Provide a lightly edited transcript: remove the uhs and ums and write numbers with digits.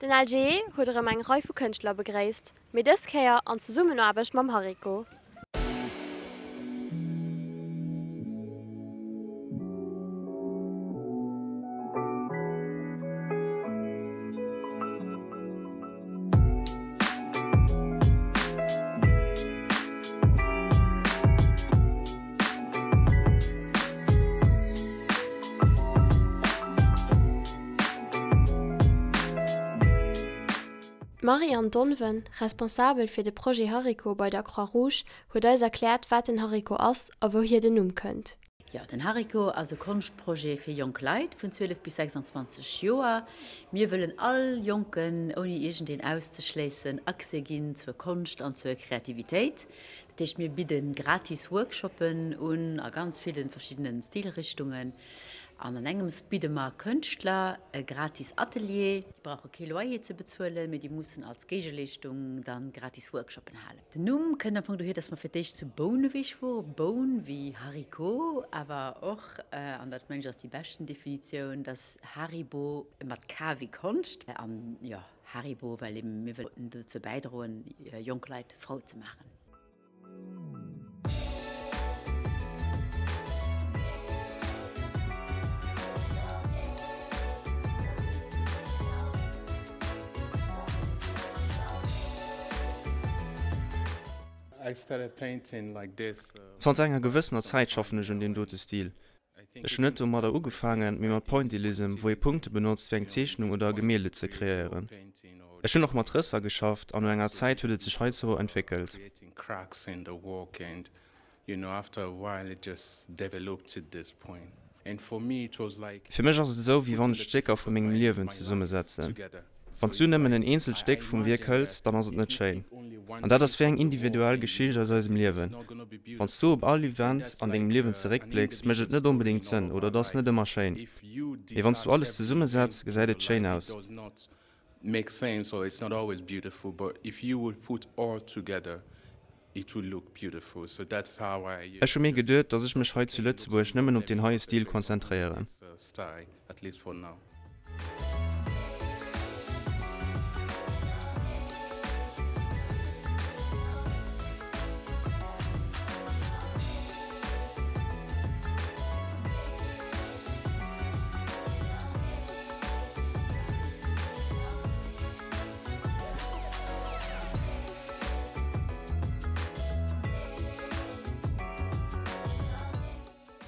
Den LGE huet erëm eng Rei vu Kënschtler begréisst, mee dës Kéier an Zesummenaarbecht mam Hariko. D'Marianne Donven, Responsabel fir de Projet Hariko bei der Croix Rouge, huet eis erkläert, wat den Hariko ass a wouhier den Numm kënnt. Jo, den Hariko ass e Konschtprojet fir jonk Leit vun 12 bis 26 Joer. Mir wëllen all Jonken, ouni iergendeen auszeschléissen, Accès ginn zur Konscht an zur Kreativitéit. Dat heescht, mir bidde gratis Workshoppen un a ganz ville verschiddene Stilrichtungen. An an engems bidde mer Kënschtler e gratis Atelier. Déi brauche kee Loyer ze bezuelen, mee déi mussen als Géigeleeschtung da gratis Workshoppen halen. Den Numm kënnt am Fong dohier, dass mer fir d'éischt zu Bouneweg wore, Boun wéi Haricot, awer och, an dat mengen ech ass déi beschten Definitioun, dass Haribo mat K wéi Konscht an jo Haribo, well eben mir wëllen dozou bäidroen, jonk Leit frou ze maachen. Zanter enger gewëssener Zäit schaffen ech un deem dote Stil. Ech hunn net domadder ugefaangen, mee mat Pointillism, wou ee Punkte benotzt fir eng Zeechnung oder e Gemälde ze kreéieren. Ech hunn och mat Rësser geschafft an no enger Zäit huet et sech heizou entwéckelt. Fir mech ass et esou, wéi wann ech d'Stécker vu mengem Liewen zesummesetzen. Wann s du nëmmen en eenzelt Stéck vum Wierk hëls, dann ass et net schéin. An dat ass wéi eng individuell Geschicht aus eisem Liewen. Wann s du op all Event an dengem Liewen zeréckblécks, mécht et net onbedéngt Sënn oder et ass net ëmmer schéin. Mee wann s du alles zesummesetz, gesäit et schéin aus. Ech hu mir geduet, dass ech mech hei zu Lëtzebuerg nëmmen op deen heie Stil konzentréieren.